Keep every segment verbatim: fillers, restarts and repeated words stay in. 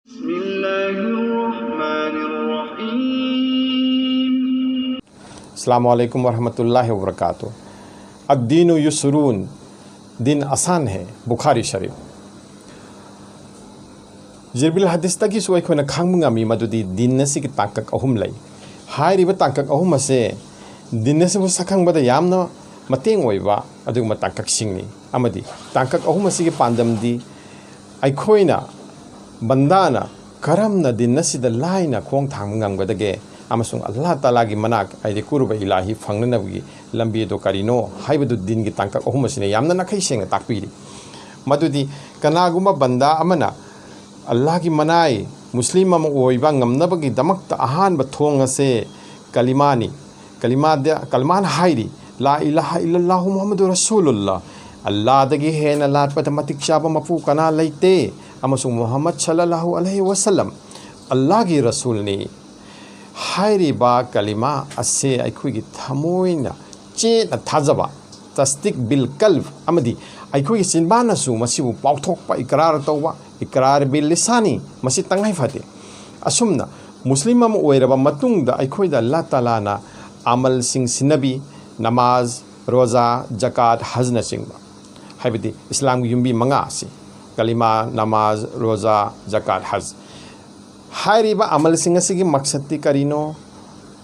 بسم الله الرحمن الرحيم. السلام عليكم ورحمة الله وبركاته. الدين يسر، دين آسان ہے، بخاری شریف. ꯖꯤꯔꯕꯤꯜ ꯍꯗꯤꯁꯇꯒꯤꯁꯨ ꯑꯩꯈꯣꯏꯅ ꯈꯪꯕ ꯉꯝꯃꯤ ꯃꯗꯨꯗꯤ ꯗꯤꯟ ꯑꯁꯤꯒꯤ ꯇꯥꯡꯀꯛ ꯑꯍꯨꯝ ꯂꯩ꯫ ꯍꯥꯏꯔꯤꯕ ꯇꯥꯡꯀꯛ ꯑꯍꯨꯝ ꯑꯁꯦ ꯗꯤꯟ ꯑꯁꯤꯕꯨ ꯁꯛꯈꯪꯕꯗ ꯌꯥꯝꯅ ꯃꯇꯦꯡ ꯑꯣꯏꯕ ꯑꯗꯨꯒꯨꯝꯕ ꯇꯥꯡꯀꯛꯁꯤꯡꯅꯤ꯫ ꯑꯃꯗꯤ ꯇꯥꯡꯀꯛ ꯑꯍꯨꯝ ꯑꯁꯤꯒꯤ ꯄꯥꯟꯗꯝꯗꯤ ꯑꯩꯈꯣꯏꯅ, ꯕꯟꯗꯥꯅ ꯀꯔꯝꯅ ꯗꯤꯟ ꯑꯁꯤꯗ ꯂꯥꯏꯅ ꯈꯣꯡ ꯊꯥꯡꯕ ꯉꯝꯒꯗꯒꯦ ꯑꯃꯁꯨꯡ ꯑꯜꯂꯥꯍ ꯇꯥꯂꯥꯒꯤ ꯃꯅꯥꯛ, ꯍꯥꯏꯗꯤ ꯀꯨꯔꯕ ꯏꯂꯥꯍꯤ ꯐꯪꯅꯅꯕꯒꯤ ꯂꯝꯕꯤ ꯑꯗꯨ ꯀꯔꯤꯅꯣ ꯍꯥꯏꯕꯗꯨ ꯗꯤꯟꯒꯤ ꯇꯥꯡꯀꯛ ꯑꯍꯨꯝ ꯑꯁꯤꯅ ꯌꯥꯝꯅ ꯅꯥꯈꯩ ꯁꯦꯡꯅ ꯇꯥꯛꯄꯤꯔꯤ꯫ ꯃꯗꯨꯗꯤ ꯀꯅꯥꯒꯨꯝꯕ ꯕꯟꯗꯥ ꯑꯃꯅ ꯑꯜꯂꯥꯍꯒꯤ ꯃꯅꯥꯏ ꯃꯨꯁꯂꯤꯝ ꯑꯃ ꯑꯣꯏꯕ ꯉꯝꯅꯕꯒꯤꯗꯃꯛꯇ ꯑꯍꯥꯟꯕ ꯊꯣꯡ ꯑꯁꯦ ꯀꯂꯤꯃꯥꯅꯤ꯫ ꯀꯂꯤꯃꯥꯗ, ꯀꯂꯤꯃꯥꯅ ꯍꯥꯏꯔꯤ, "ꯂꯥ ꯏꯂꯥꯍ ꯏꯜꯂꯜꯂꯥꯍꯨ ꯃꯨꯍꯝꯃꯗꯨ ꯔꯁꯨꯂꯨꯜꯂꯥ, ꯑꯜꯂꯥꯍꯗꯒꯤ ꯍꯦꯟꯅ ꯂꯥꯠꯄꯗ ꯃꯇꯤꯛ ꯆꯥꯕ ꯃꯄꯨ ꯀꯅꯥ ꯂꯩꯇꯦ, ꯑꯃꯁꯨꯡ ꯃꯨꯍꯝꯃꯗ ꯁꯜꯂꯜꯂꯥꯍꯨ ꯑꯂꯩꯍꯤ ꯋꯁꯜꯂꯝ ꯑꯜꯂꯥꯍꯒꯤ ꯔꯁꯨꯜꯅꯤ"꯫ ꯍꯥꯏꯔꯤꯕ ꯀꯂꯤꯃꯥ ꯑꯁꯦ ꯑꯩꯈꯣꯏꯒꯤ ꯊꯃꯣꯏꯅ ꯆꯦꯠꯅ ꯊꯥꯖꯕ, ꯇꯁꯗꯤꯛ ꯕꯤꯜ ꯀꯜꯕ, ꯑꯃꯗꯤ ꯑꯩꯈꯣꯏꯒꯤ ꯆꯤꯟꯕꯥꯟꯅꯁꯨ ꯃꯁꯤꯕꯨ ꯄꯥꯎꯊꯣꯛꯄ, ꯏꯀꯔꯥꯔ ꯇꯧꯕ, ꯏꯀꯔꯥꯔ ꯕꯤꯜ ꯂꯤꯁꯥꯅꯤ, ꯃꯁꯤ ꯇꯉꯥꯏ ꯐꯗꯦ꯫ ꯑꯁꯨꯝꯅ ꯃꯨꯁꯂꯤꯝ ꯑꯃ ꯑꯣꯏꯔꯕ ꯃꯇꯨꯡꯗ ꯑꯩꯈꯣꯏꯗ ꯑꯜꯂꯥꯍ ꯇꯥꯂꯥꯅ ꯑꯃꯜꯁꯤꯡ ꯁꯤꯟꯅꯕꯤ, ꯅꯃꯥꯖ, ꯔꯣꯖꯥ, ꯖꯀꯥꯠ, ꯍꯖꯅꯆꯤꯡꯕ, ꯍꯥꯏꯕꯗꯤ ꯏꯁꯂꯥꯝꯒꯤ ꯌꯨꯝꯕꯤ ꯃꯉꯥ ꯑꯁꯤ, ꯀꯂꯤꯃꯥ, ꯅꯃꯥꯖ, ꯔꯣꯖꯥ, ꯖꯀꯥꯠ, ꯍꯖ꯫ ꯍꯥꯏꯔꯤꯕ ꯑꯃꯜꯁꯤꯡ ꯑꯁꯤꯒꯤ ꯃꯛꯁꯠꯇꯤ ꯀꯔꯤꯅꯣ?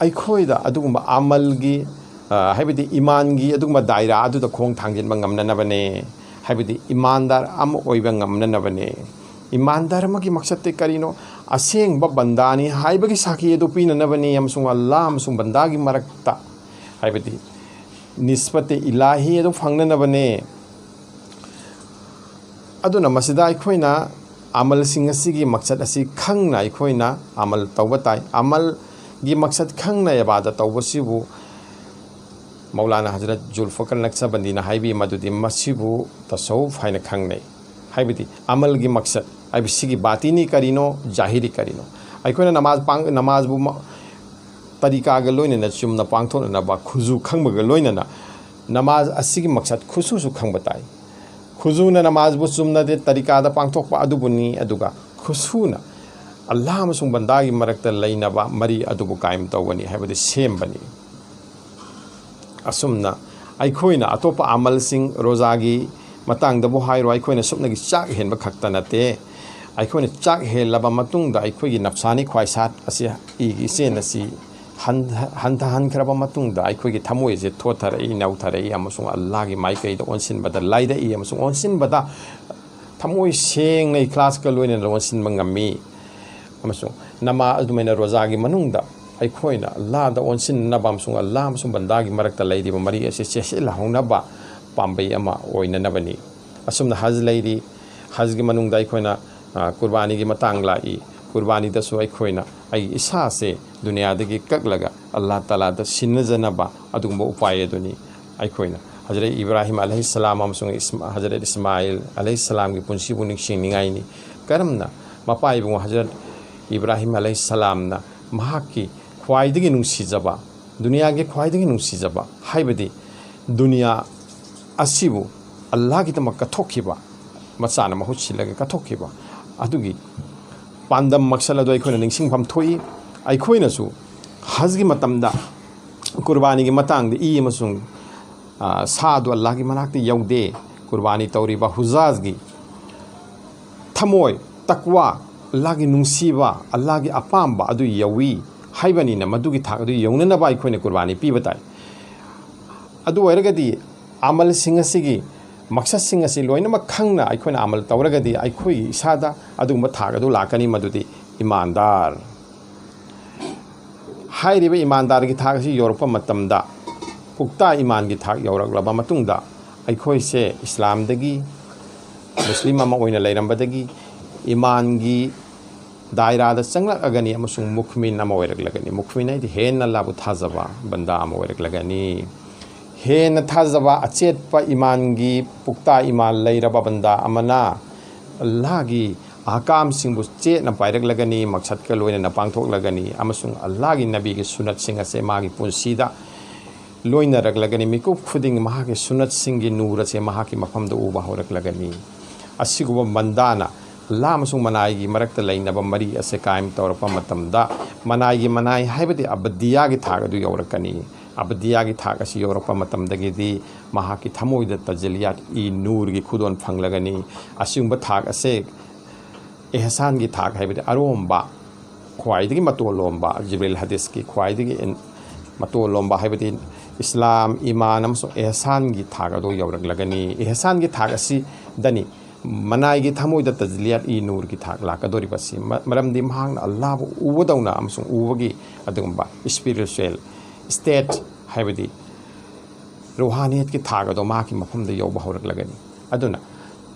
ꯑꯩꯈꯣꯏꯗ ꯑꯗꯨꯒꯨꯝꯕ ꯑꯃꯜꯒꯤ, ꯑ, ꯍꯥꯏꯕꯗꯤ ꯏꯃꯥꯟꯒꯤ ꯑꯗꯨꯒꯨꯝꯕ ꯗꯥꯏꯔꯥ ꯑꯗꯨꯗ ꯈꯣꯡ ꯊꯥꯡꯖꯤꯟꯕ ꯉꯝꯅꯅꯕꯅꯦ, ꯍꯥꯏꯕꯗꯤ ꯏꯃꯥꯟꯗꯥꯔ ꯑꯃ ꯑꯣꯏꯕ ꯉꯝꯅꯅꯕꯅꯦ꯫ ꯏꯃꯥꯟꯗꯥꯔ ꯑꯃꯒꯤ ꯃꯛꯁꯠꯇꯤ ꯀꯔꯤꯅꯣ? ꯑꯁꯦꯡꯕ ꯕꯟꯗꯥꯅꯤ ꯍꯥꯏꯕꯒꯤ ꯁꯥꯈꯤ ꯑꯗꯨ ꯄꯤꯅꯅꯕꯅꯤ ꯑꯃꯁꯨꯡ ꯑꯜꯂꯥꯍ ꯑꯃꯁꯨꯡ ꯕꯟꯗꯥꯒꯤ ꯃꯔꯛꯇ, ꯍꯥꯏꯕꯗꯤ ꯅꯤꯁꯕꯇꯦ ꯏꯂꯥꯍꯤ ꯑꯗꯨ ꯐꯪꯅꯅꯕꯅꯦ꯫ ꯑꯗꯨꯅ ꯃꯁꯤꯗ ꯑꯩꯈꯣꯏꯅ ꯑꯃꯜꯁꯤꯡ ꯑꯁꯤꯒꯤ ꯃꯛꯁꯠ ꯑꯁꯤ ꯈꯪꯅ ꯑꯩꯈꯣꯏꯅ ꯑꯃꯜ ꯇꯧꯕ ꯇꯥꯏ꯫ ꯑꯃꯜꯒꯤ ꯃꯛꯁꯠ ꯈꯪꯅ ꯏꯕꯥꯗꯠ ꯇꯧꯕꯁꯤꯕꯨ ꯃꯧꯂꯥꯅꯥ ꯍꯖꯔꯠ ꯖꯨꯜꯐꯤꯀꯥꯔ ꯅꯛꯁꯕꯟꯗꯤꯅ ꯍꯥꯏꯕꯤ ꯃꯗꯨꯗꯤ ꯃꯁꯤꯕꯨ ꯇꯁꯧꯐ ꯍꯥꯏꯅ ꯈꯪꯅꯩ꯫ ꯍꯥꯏꯕꯗꯤ ꯑꯃꯜꯒꯤ ꯃꯛꯁꯠ ꯍꯥꯏꯕꯁꯤꯒꯤ ꯕꯥꯇꯤꯅꯤ ꯀꯔꯤꯅꯣ, ꯖꯥꯍꯤꯔꯤ ꯀꯔꯤꯅꯣ? ꯑꯩꯈꯣꯏꯅ ꯅꯃꯥꯖ ꯄꯥꯡ-, ꯅꯃꯥꯖꯕꯨ ꯃ-, ꯇꯔꯤꯀꯥꯒ ꯂꯣꯏꯅꯅ ꯆꯨꯝꯅ ꯄꯥꯡꯊꯣꯛꯅꯅꯕ ꯈꯨꯖꯨ ꯈꯪꯕꯒ ꯂꯣꯏꯅꯅ ꯅꯃꯥꯖ ꯑꯁꯤꯒꯤ ꯃꯛꯁꯠ ꯈꯨꯁꯨꯁꯨ ꯈꯪꯕ ꯇꯥꯏ꯫ ꯈꯨꯖꯨꯅ ꯅꯃꯥꯖꯕꯨ ꯆꯨꯝꯅ ꯇꯔꯤꯀꯥꯗ ꯄꯥꯡꯊꯣꯛꯄ ꯑꯗꯨꯕꯨꯅꯤ, ꯑꯗꯨꯒ ꯈꯨꯁꯨꯅ ꯑꯜꯂꯥꯍ ꯑꯃꯁꯨꯡ ꯕꯟꯗꯥꯒꯤ ꯃꯔꯛꯇ ꯂꯩꯅꯕ ꯃꯔꯤ ꯑꯗꯨꯕꯨ ꯀꯥꯏꯝ ꯇꯧꯕꯅꯤ, ꯍꯥꯏꯕꯗꯤ ꯁꯦꯝꯕꯅꯤ꯫ ꯑꯁꯨꯝꯅ ꯑꯩꯈꯣꯏꯅ ꯑꯇꯣꯞꯄ ꯑꯃꯜꯁꯤꯡ, ꯔꯣꯖꯥꯒꯤ ꯃꯇꯥꯡꯗꯕꯨ ꯍꯥꯏꯔꯣ, ꯑꯩꯈꯣꯏꯅ ꯁꯨꯞꯅꯒꯤ ꯆꯥꯛ ꯍꯦꯟꯕ ꯈꯛꯇ ꯅꯠꯇꯦ꯫ ꯑꯩꯈꯣꯏꯅ ꯆꯥꯛ ꯍꯦꯜꯂꯕ ꯃꯇꯨꯡꯗ ꯑꯩꯈꯣꯏꯒꯤ ꯅꯐꯁꯥꯅꯤ ꯈ꯭ꯋꯥꯏꯁꯥꯠ ꯑꯁꯤ, ꯏꯒꯤ ꯏꯆꯦꯜ ꯑꯁꯤ ꯍꯟ-, ꯍꯟꯊꯍꯟꯈ꯭ꯔꯕ ꯃꯇꯨꯡꯗ ꯑꯩꯈꯣꯏꯒꯤ ꯊꯃꯣꯏ ꯑꯁꯤ ꯊꯣꯠꯊꯔꯛꯏ, ꯅꯧꯊꯔꯛꯏ ꯑꯃꯁꯨꯡ ꯑꯜꯂꯥꯍꯒꯤ ꯃꯥꯏꯀꯩꯗ ꯑꯣꯟꯁꯤꯟꯕꯗ ꯂꯥꯏꯔꯛꯏ ꯑꯃꯁꯨꯡ ꯑꯣꯟꯁꯤꯟꯕꯗ ꯊꯃꯣꯏ ꯁꯦꯡꯅ ꯏꯈ꯭ꯂꯥꯁꯀ ꯂꯣꯏꯅꯅ ꯑꯣꯟꯁꯤꯟꯕ ꯉꯝꯃꯤ꯫ ꯑꯃꯁꯨꯡ ꯅꯃꯥ ꯑꯗꯨꯃꯥꯏꯅ ꯔꯣꯖꯥꯒꯤ ꯃꯅꯨꯡꯗ ꯑꯩꯈꯣꯏꯅ ꯑꯜꯂꯥꯍꯗ ꯑꯣꯟꯁꯤꯟꯅꯕ ꯑꯃꯁꯨꯡ ꯑꯜꯂꯥꯍ ꯑꯃꯁꯨꯡ ꯕꯟꯗꯥꯒꯤ ꯃꯔꯛꯇ ꯂꯩꯔꯤꯕ ꯃꯔꯤ ꯑꯁꯤ ꯆꯦꯠꯁꯤꯜꯍꯧꯅꯕ ꯄꯥꯝꯕꯩ ꯑꯃ ꯑꯣꯏꯅꯅꯕꯅꯤ꯫ ꯑꯁꯨꯝꯅ ꯍꯖ ꯂꯩꯔꯤ꯫ ꯍꯖꯒꯤ ꯃꯅꯨꯡꯗ ꯑꯩꯈꯣꯏꯅ, ꯑ, ꯀꯨꯔꯕꯥꯅꯤꯒꯤ ꯃꯇꯥꯡ ꯂꯥꯛꯏ꯫ ꯀꯨꯔꯕꯥꯅꯤꯗꯁꯨ ꯑꯩꯈꯣꯏꯅ ꯑꯩꯒꯤ ꯏꯁꯥꯁꯦ ꯗꯨꯅꯤꯌꯥꯗꯒꯤ ꯀꯛꯂꯒ ꯑꯜꯂꯥꯍ ꯇꯥꯂꯥꯗ ꯁꯤꯟꯅꯖꯅꯕ ꯑꯗꯨꯒꯨꯝꯕ ꯎꯄꯥꯏ ꯑꯗꯨꯅꯤ꯫ ꯑꯩꯈꯣꯏꯅ ꯍꯖꯔꯠ ꯏꯕ꯭ꯔꯥꯍꯤꯝ ꯑꯂꯩꯍꯤꯁꯁꯂꯥꯝ ꯑꯃꯁꯨꯡ ꯏꯁꯃ-, ꯍꯖꯔꯠ ꯏꯁꯃꯥꯏꯜ ꯑꯂꯩꯍꯤꯁꯁꯂꯥꯝꯒꯤ ꯄꯨꯟꯁꯤꯕꯨ ꯅꯤꯡꯁꯤꯡꯅꯤꯡꯉꯥꯏꯅꯤ꯫ ꯀꯔꯝꯅ ꯃꯄꯥ ꯏꯕꯨꯡ ꯍꯖꯔꯠ ꯏꯕ꯭ꯔꯥꯍꯤꯝ ꯑꯂꯩꯍꯤꯁꯁꯂꯥꯝꯅ ꯃꯍꯥꯛꯀꯤ ꯈ꯭ꯋꯥꯏꯗꯒꯤ ꯅꯨꯡꯁꯤꯖꯕ, ꯗꯨꯅꯤꯌꯥꯒꯤ ꯈ꯭ꯋꯥꯏꯗꯒꯤ ꯅꯨꯡꯁꯤꯖꯕ, ꯍꯥꯏꯕꯗꯤ ꯗꯨꯅꯤꯌꯥ ꯑꯁꯤꯕꯨ ꯑꯜꯂꯥꯍꯒꯤꯗꯃꯛ ꯀꯠꯊꯣꯛꯈꯤꯕ, ꯃꯆꯥꯅ ꯃꯍꯨꯠ ꯁꯤꯜꯂꯒ ꯀꯠꯊꯣꯛꯈꯤꯕ ꯑꯗꯨꯒꯤ ꯄꯥꯟꯗꯝ ꯃꯛꯁꯜ ꯑꯗꯨ ꯑꯩꯈꯣꯏꯅ ꯅꯤꯡꯁꯤꯡꯐꯝ ꯊꯣꯛꯏ꯫ ꯑꯩꯈꯣꯏꯅꯁꯨ ꯍꯖꯒꯤ ꯃꯇꯝꯗ ꯀꯨꯔꯕꯥꯅꯤꯒꯤ ꯃꯇꯥꯡꯗ ꯏ ꯑꯃꯁꯨꯡ, ꯑ, ꯁꯥ ꯑꯗꯨ ꯑꯜꯂꯥꯍꯒꯤ ꯃꯅꯥꯛꯇ ꯌꯧꯗꯦ꯫ ꯀꯨꯔꯕꯥꯅꯤ ꯇꯧꯔꯤꯕ ꯍꯨꯖꯥꯖꯒꯤ ꯊꯃꯣꯏ, ꯇꯛꯋꯥ, ꯑꯜꯂꯥꯍꯒꯤ ꯅꯨꯡꯁꯤꯕ, ꯑꯜꯂꯥꯍꯒꯤ ꯑꯄꯥꯝꯕ ꯑꯗꯨ ꯌꯧꯏ ꯍꯥꯏꯕꯅꯤꯅ, ꯃꯗꯨꯒꯤ ꯊꯥꯛ ꯑꯗꯨ ꯌꯧꯅꯅꯕ ꯑꯩꯈꯣꯏꯅ ꯀꯨꯔꯕꯥꯅꯤ ꯄꯤꯕ ꯇꯥꯏ꯫ ꯑꯗꯨ ꯑꯣꯏꯔꯒꯗꯤ ꯑꯃꯜꯁꯤꯡ ꯑꯁꯤꯒꯤ ꯃꯛꯁꯠꯁꯤꯡ ꯑꯁꯤ ꯂꯣꯏꯅꯃꯛ ꯈꯪꯅ ꯑꯩꯈꯣꯏꯅ ꯑꯃꯜ ꯇꯧꯔꯒꯗꯤ ꯑꯩꯈꯣꯏꯒꯤ ꯏꯁꯥꯗ ꯑꯗꯨꯒꯨꯝꯕ ꯊꯥꯛ ꯑꯗꯨ ꯂꯥꯛꯀꯅꯤ, ꯃꯗꯨꯗꯤ ꯏꯃꯥꯟꯗꯥꯔ꯫ ꯍꯥꯏꯔꯤꯕ ꯏꯃꯥꯟꯗꯥꯔꯒꯤ ꯊꯥꯛ ꯑꯁꯤ ꯌꯧꯔꯛꯄ ꯃꯇꯝꯗ, ꯄꯨꯛꯇ ꯏꯃꯥꯟꯒꯤ ꯊꯥꯛ ꯌꯧꯔꯛꯂꯕ ꯃꯇꯨꯡꯗ, ꯑꯩꯈꯣꯏꯁꯦ ꯏꯁꯂꯥꯝꯗꯒꯤ, ꯃꯨꯁꯂꯤꯝ ꯑꯃ ꯑꯣꯏꯅ ꯂꯩꯔꯝꯕꯗꯒꯤ ꯏꯃꯥꯟꯒꯤ ꯗꯥꯏꯔꯥꯗ ꯆꯪꯂꯛꯂꯒꯅꯤ ꯑꯃꯁꯨꯡ ꯃꯨꯈꯃꯤꯟ ꯑꯃ ꯑꯣꯏꯔꯛꯂꯒꯅꯤ꯫ ꯃꯨꯈꯃꯤꯟ ꯍꯥꯏꯗꯤ ꯍꯦꯟꯅ ꯑꯜꯂꯥꯍꯕꯨ ꯊꯥꯖꯕ ꯕꯟꯗꯥ ꯑꯃ ꯑꯣꯏꯔꯛꯂꯒꯅꯤ꯫ ꯍꯦꯟꯅ ꯊꯥꯖꯕ, ꯑꯆꯦꯠꯄ ꯏꯃꯥꯟꯒꯤ ꯄꯨꯛꯇ ꯏꯃꯥꯟ ꯂꯩꯔꯕ ꯕꯟꯗꯥ ꯑꯃꯅ ꯑꯜꯂꯥꯍꯒꯤ ꯑꯍꯀꯥꯝꯁꯤꯡꯕꯨ ꯆꯦꯠꯅ ꯄꯥꯏꯔꯛꯂꯒꯅꯤ, ꯃꯛꯁꯠꯀ ꯂꯣꯏꯅꯅ ꯄꯥꯡꯊꯣꯛꯂꯒꯅꯤ, ꯑꯃꯁꯨꯡ ꯑꯜꯂꯥꯍꯒꯤ ꯅꯕꯤꯒꯤ ꯁꯨꯅꯠꯁꯤꯡ ꯑꯁꯦ ꯃꯥꯒꯤ ꯄꯨꯟꯁꯤꯗ ꯂꯣꯏꯅꯔꯛꯂꯒꯅꯤ꯫ ꯃꯤꯀꯨꯞ ꯈꯨꯗꯤꯡ ꯃꯍꯥꯛꯀꯤ ꯁꯨꯅꯠꯁꯤꯡꯒꯤ ꯅꯨꯔ ꯑꯁꯦ ꯃꯍꯥꯛꯀꯤ ꯃꯐꯝꯗ ꯎꯕ ꯍꯧꯔꯛꯂꯒꯅꯤ꯫ ꯑꯁꯤꯒꯨꯝꯕ ꯕꯟꯗꯥꯅ ꯑꯜꯂꯥ ꯑꯃꯁꯨꯡ ꯃꯅꯥꯏꯒꯤ ꯃꯔꯛꯇ ꯂꯩꯅꯕ ꯃꯔꯤ ꯑꯁꯦ ꯀꯥꯏꯝ ꯇꯧꯔꯛꯄ ꯃꯇꯝꯗ, ꯃꯅꯥꯏꯒꯤ ꯃꯅꯥꯏ ꯍꯥꯏꯕꯗꯤ ꯑꯕꯗꯤꯌꯥꯒꯤ ꯊꯥꯛ ꯑꯗꯨ ꯌꯧꯔꯛꯀꯅꯤ꯫ ꯑꯕꯗꯤꯌꯥꯒꯤ ꯊꯥꯛ ꯑꯁꯤ ꯌꯧꯔꯛꯄ ꯃꯇꯝꯗꯒꯤꯗꯤ ꯃꯍꯥꯛꯀꯤ ꯊꯃꯣꯏꯗ ꯇꯖꯂꯤꯌꯥꯠ ꯏ ꯅꯨꯔꯒꯤ ꯈꯨꯗꯣꯜ ꯐꯪꯂꯒꯅꯤ꯫ ꯑꯁꯤꯒꯨꯝꯕ ꯊꯥꯛ ꯑꯁꯦ ꯑꯦꯍꯁꯥꯟꯒꯤ ꯊꯥꯛ ꯍꯥꯏꯕꯗꯤ ꯑꯔꯣꯝꯕ, ꯈ꯭ꯋꯥꯏꯗꯒꯤ ꯃꯇꯣꯜꯂꯣꯝꯕ, ꯖꯤꯕ꯭ꯔꯤꯜ ꯍꯗꯤꯁꯀꯤ ꯈ꯭ꯋꯥꯏꯗꯒꯤ ꯃꯇꯣꯜꯂꯣꯝꯕ ꯍꯥꯏꯕꯗꯤ ꯏꯁꯂꯥꯝ, ꯏꯃꯥꯟ ꯑꯃꯁꯨꯡ ꯑꯦꯍꯁꯥꯟꯒꯤ ꯊꯥꯛ ꯑꯗꯨ ꯌꯧꯔꯛꯂꯒꯅꯤ꯫ ꯑꯦꯍꯁꯥꯟꯒꯤ ꯊꯥꯛ ꯑꯁꯤꯗꯅꯤ ꯃꯅꯥꯏꯒꯤ ꯊꯃꯣꯏꯗ ꯇꯖꯂꯤꯌꯥꯠ ꯏ ꯅꯨꯔꯒꯤ ꯊꯥꯛ ꯂꯥꯛꯀꯗꯧꯔꯤꯕꯁꯤ꯫ ꯃꯔꯝꯗꯤ ꯃꯍꯥꯛꯅ ꯑꯜꯂꯥꯕꯨ ꯎꯕꯗꯧꯅ ꯑꯃꯁꯨꯡ ꯎꯕꯒꯤ ꯑꯗꯨꯒꯨꯝꯕ spiritual state ꯍꯥꯏꯕꯗꯤ ꯔꯨꯍꯥꯅꯤꯌꯠꯀꯤ ꯊꯥꯛ ꯑꯗꯣ ꯃꯍꯥꯛꯀꯤ ꯃꯐꯝꯗ ꯌꯧꯕ ꯍꯧꯔꯛꯂꯒꯅꯤ꯫ ꯑꯗꯨꯅ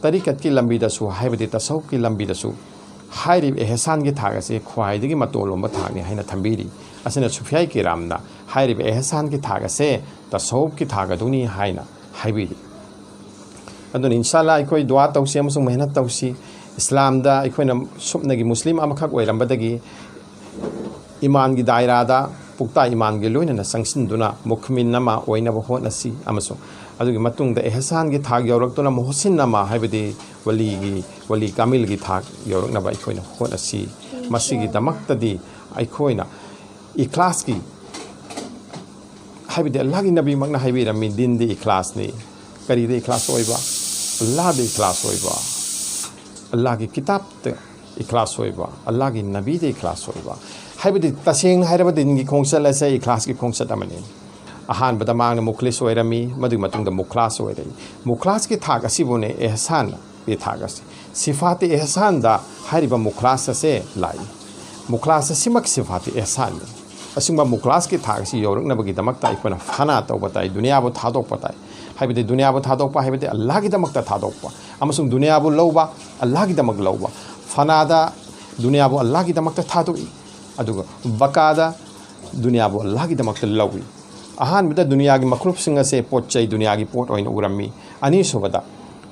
ꯇꯔꯤꯀꯠꯀꯤ ꯂꯝꯕꯤꯗꯁꯨ ꯍꯥꯏꯕꯗꯤ ꯇꯁꯧꯐꯀꯤ ꯂꯝꯕꯤꯗꯁꯨ ꯍꯥꯏꯔꯤꯕ ꯑꯦꯍꯁꯥꯟꯒꯤ ꯊꯥꯛ ꯑꯁꯤ ꯈ꯭ꯋꯥꯏꯗꯒꯤ ꯃꯇꯣꯜꯂꯣꯝꯕ ꯊꯥꯛꯅꯤ ꯍꯥꯏꯅ ꯊꯝꯕꯤꯔꯤ꯫ ꯑꯁꯤꯅ ꯁꯨꯐꯤꯌꯥꯏ ꯀꯤꯔꯥꯝꯅ ꯍꯥꯏꯔꯤꯕ ꯑꯦꯍꯁꯥꯟꯒꯤ ꯊꯥꯛ ꯑꯁꯦ ꯇꯁꯧꯐꯀꯤ ꯊꯥꯛ ꯑꯗꯨꯅꯤ ꯍꯥꯏꯅ ꯍꯥꯏꯕꯤꯔꯤ꯫ ꯑꯗꯨꯅ ꯏꯟꯁꯥ ꯑꯜꯂꯥ ꯑꯩꯈꯣꯏ ꯗꯨꯋꯥ ꯇꯧꯁꯤ ꯑꯃꯁꯨꯡ ꯃꯦꯍꯅꯠ ꯇꯧꯁꯤ꯫ ꯏꯁꯂꯥꯝꯗ ꯑꯩꯈꯣꯏꯅ ꯁꯨꯞꯅꯒꯤ ꯃꯨꯁꯂꯤꯝ ꯑꯃꯈꯛ ꯑꯣꯏꯔꯝꯕꯗꯒꯤ ꯏꯃꯥꯟꯒꯤ ꯗꯥꯏꯔꯥꯗ ꯄꯨꯛꯇ ꯏꯃꯥꯟꯒꯤ ꯂꯣꯏꯅꯅ ꯆꯪꯁꯤꯟꯗꯨꯅ ꯃꯨꯈꯃꯤꯟ ꯑꯃ ꯑꯣꯏꯅꯕ ꯍꯣꯠꯅꯁꯤ ꯑꯃꯁꯨꯡ ꯑꯗꯨꯒꯤ ꯃꯇꯨꯡꯗ ꯑꯦꯍꯁꯥꯟꯒꯤ ꯊꯥꯛ ꯌꯧꯔꯛꯇꯨꯅ ꯃꯨꯍꯁꯤꯟ ꯑꯃ ꯍꯥꯏꯕꯗꯤ ꯋꯂꯤꯒꯤ, ꯋꯂꯤ ꯀꯥꯃꯤꯜꯒꯤ ꯊꯥꯛ ꯌꯧꯔꯛꯅꯕ ꯑꯩꯈꯣꯏꯅ ꯍꯣꯠꯅꯁꯤ꯫ ꯃꯁꯤꯒꯤꯗꯃꯛꯇꯗꯤ ꯑꯩꯈꯣꯏꯅ ꯏꯈ꯭ꯂꯥꯁꯀꯤ ꯍꯥꯏꯕꯗꯤ ꯑꯜꯂꯥꯍꯒꯤ ꯅꯕꯤꯃꯛꯅ ꯍꯥꯏꯕꯤꯔꯝꯃꯤ, ꯗꯤꯟꯗꯤ ꯏꯈ꯭ꯂꯥꯁꯅꯤ꯫ ꯀꯔꯤꯗ ꯏꯈ꯭ꯂꯥꯁ ꯑꯣꯏꯕ? ꯑꯜꯂꯥꯍꯗ ꯏꯈ꯭ꯂꯥꯁ ꯑꯣꯏꯕ, ꯑꯜꯂꯥꯍꯒꯤ ꯀꯤꯇꯥꯕꯇ ꯏꯈ꯭ꯂꯥꯁ ꯑꯣꯏꯕ, ꯑꯜꯂꯥꯍꯒꯤ ꯅꯕꯤꯗ ꯏꯈ꯭ꯂꯥꯁ ꯑꯣꯏꯕ꯫ ꯍꯥꯏꯕꯗꯤ ꯇꯁꯦꯡꯅ ꯍꯥꯏꯔꯕ ꯗꯤꯟꯒꯤ ꯈꯣꯡꯆꯠ ꯑꯁꯦ ꯏꯈ꯭ꯂꯥꯁꯀꯤ ꯈꯣꯡꯆꯠ ꯑꯃꯅꯤ꯫ ꯑꯍꯥꯟꯕꯗ ꯃꯍꯥꯛꯅ ꯃꯨꯈꯂꯤꯁ ꯑꯣꯏꯔꯝꯃꯤ, ꯃꯗꯨꯒꯤ ꯃꯇꯨꯡꯗ ꯃꯨꯈ꯭ꯂꯥꯁ ꯑꯣꯏꯔꯛꯏ꯫ ꯃꯨꯈ꯭ꯂꯥꯁꯀꯤ ꯊꯥꯛ ꯑꯁꯤꯕꯨꯅꯦ ꯑꯦꯍꯁꯥꯟ ꯊꯥꯛ ꯑꯁꯤ꯫ ꯁꯤꯐꯥꯇꯤ ꯑꯦꯍꯁꯥꯟꯗ ꯍꯥꯏꯔꯤꯕ ꯃꯨꯈ꯭ꯂꯥꯁ ꯑꯁꯦ ꯂꯥꯛꯏ꯫ ꯃꯨꯈ꯭ꯂꯥꯁ ꯑꯁꯤꯃꯛ ꯁꯤꯐꯥꯇꯤ ꯑꯦꯍꯁꯥꯟꯅꯤ꯫ ꯑꯁꯤꯒꯨꯝꯕ ꯃꯨꯈ꯭ꯂꯥꯁꯀꯤ ꯊꯥꯛ ꯑꯁꯤ ꯌꯧꯔꯛꯅꯕꯒꯤꯗꯃꯛꯇ ꯑꯩꯈꯣꯏꯅ ꯐꯅꯥ ꯇꯧꯕ ꯇꯥꯏ, ꯗꯨꯅꯤꯌꯥꯕꯨ ꯊꯥꯗꯣꯛꯄ ꯇꯥꯏ꯫ ꯍꯥꯏꯕꯗꯤ ꯗꯨꯅꯤꯌꯥꯕꯨ ꯊꯥꯗꯣꯛꯄ ꯍꯥꯏꯕꯗꯤ ꯑꯜꯂꯥꯍꯒꯤꯗꯃꯛꯇ ꯊꯥꯗꯣꯛꯄ, ꯑꯃꯁꯨꯡ ꯗꯨꯅꯤꯌꯥꯕꯨ ꯂꯧꯕ, ꯑꯜꯂꯥꯍꯒꯤꯗꯃꯛ ꯂꯧꯕ꯫ ꯐꯅꯥꯗ ꯗꯨꯅꯤꯌꯥꯕꯨ ꯑꯜꯂꯥꯍꯒꯤꯗꯃꯛꯇ ꯊꯥꯗꯣꯛꯏ, ꯑꯗꯨꯒ ꯕꯀꯥꯗ ꯗꯨꯅꯤꯌꯥꯕꯨ ꯑꯜꯂꯥꯍꯒꯤꯗꯃꯛꯇ ꯂꯧꯏ꯫ ꯑꯍꯥꯟꯕꯗ ꯗꯨꯅꯤꯌꯥꯒꯤ ꯃꯈ꯭ꯂꯨꯛꯁꯤꯡ ꯑꯁꯦ ꯄꯣꯠ ꯆꯩ, ꯗꯨꯅꯤꯌꯥꯒꯤ ꯄꯣꯠ ꯑꯣꯏꯅ ꯎꯔꯝꯃꯤ꯫ ꯑꯅꯤꯁꯨꯕꯗ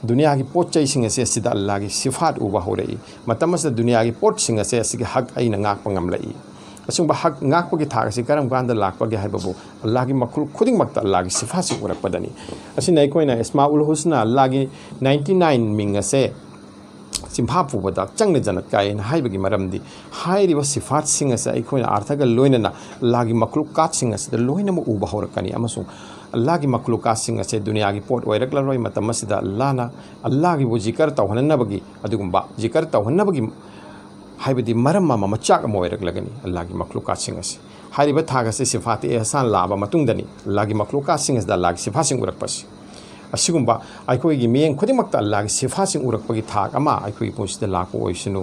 ꯗꯨꯅꯤꯌꯥꯒꯤ ꯄꯣꯠ ꯆꯩꯁꯤꯡ ꯑꯁꯦ ꯑꯁꯤꯗ ꯑꯜꯂꯥꯍꯒꯤ ꯁꯤꯐꯥꯠ ꯎꯕ ꯍꯧꯔꯛꯏ꯫ ꯃꯇꯝ ꯑꯁꯤꯗ ꯗꯨꯅꯤꯌꯥꯒꯤ ꯄꯣꯠꯁꯤꯡ ꯑꯁꯦ ꯑꯁꯤꯒꯤ ꯍꯛ ꯑꯩꯅ ꯉꯥꯛꯄ ꯉꯝꯂꯛꯏ꯫ ꯑꯁꯤꯒꯨꯝꯕ ꯍꯛ ꯉꯥꯛꯄꯒꯤ ꯊꯥꯛ ꯑꯁꯤ ꯀꯔꯝ ꯀꯥꯟꯗ ꯂꯥꯛꯄꯒꯦ ꯍꯥꯏꯕꯕꯨ ꯑꯜꯂꯥꯍꯒꯤ ꯃꯈ꯭ꯂꯨꯛ ꯈꯨꯗꯤꯡꯃꯛꯇ ꯑꯜꯂꯥꯍꯒꯤ ꯁꯤꯐꯥꯠꯁꯤ ꯎꯔꯛꯄꯗꯅꯤ꯫ ꯑꯁꯤꯅ ꯑꯩꯈꯣꯏꯅ ꯏꯁꯃꯥꯎꯜ ꯍꯨꯁꯅꯥ, ꯑꯜꯂꯥꯍꯒꯤ ninety nine ꯃꯤꯡ ꯑꯁꯦ ꯆꯤꯟꯐꯥ ꯄꯨꯕꯗ ꯆꯪꯅ ꯖꯟꯅꯠ ꯀꯥꯏ ꯍꯥꯏꯅ ꯍꯥꯏꯕꯒꯤ ꯃꯔꯝꯗꯤ, ꯍꯥꯏꯔꯤꯕ ꯁꯤꯐꯥꯠꯁꯤꯡ ꯑꯁꯦ ꯑꯩꯈꯣꯏꯅ ꯑꯥꯔꯊꯒ ꯂꯣꯏꯅꯅ ꯑꯜꯂꯥꯍꯒꯤ ꯃꯈꯂꯨꯀꯥꯠꯁꯤꯡ ꯑꯁꯤꯗ ꯂꯣꯏꯅꯃꯛ ꯎꯕ ꯍꯧꯔꯛꯀꯅꯤ, ꯑꯃꯁꯨꯡ ꯑꯜꯂꯥꯍꯒꯤ ꯃꯈꯂꯨꯀꯥꯠꯁꯤꯡ ꯑꯁꯦ ꯗꯨꯅꯤꯌꯥꯒꯤ ꯄꯣꯠ ꯑꯣꯏꯔꯛꯂꯔꯣꯏ꯫ ꯃꯇꯝ ꯑꯁꯤꯗ ꯑꯜꯂꯥꯍꯅ ꯑꯜꯂꯥꯍꯒꯤꯕꯨ ꯖꯤꯀꯔ ꯇꯧꯍꯟꯅꯕꯒꯤ, ꯑꯗꯨꯒꯨꯝꯕ ꯖꯤꯀꯔ ꯇꯧꯍꯟꯅꯕꯒꯤ, ꯍꯥꯏꯕꯗꯤ ꯃꯔꯝ ꯑꯃ, ꯃꯆꯥꯛ ꯑꯃ ꯑꯣꯏꯔꯛꯂꯒꯅꯤ ꯑꯜꯂꯥꯍꯒꯤ ꯃꯈꯂꯨꯀꯥꯠꯁꯤꯡ ꯑꯁꯤ꯫ ꯍꯥꯏꯔꯤꯕ ꯊꯥꯛ ꯑꯁꯤ ꯁꯤꯐꯥꯇꯤ ꯑꯦꯍꯁꯥꯟ ꯂꯥꯛꯑꯕ ꯃꯇꯨꯡꯗꯅꯤ ꯑꯜꯂꯥꯍꯒꯤ ꯃꯈꯂꯨꯀꯥꯠꯁꯤꯡ ꯑꯁꯤꯗ ꯑꯜꯂꯥꯍꯒꯤ ꯁꯤꯐꯥꯁꯤꯡ ꯎꯔꯛꯄꯁꯤ꯫ ꯑꯁꯤꯒꯨꯝꯕ ꯑꯩꯈꯣꯏꯒꯤ ꯃꯤꯠꯌꯦꯡ ꯈꯨꯗꯤꯡꯃꯛꯇ ꯑꯜꯂꯥꯍꯒꯤ ꯁꯤꯐꯥꯁꯤꯡ ꯎꯔꯛꯄꯒꯤ ꯊꯥꯛ ꯑꯃ ꯑꯩꯈꯣꯏꯒꯤ ꯄꯨꯟꯁꯤꯗ ꯂꯥꯛꯄ ꯑꯣꯏꯁꯅꯨ꯫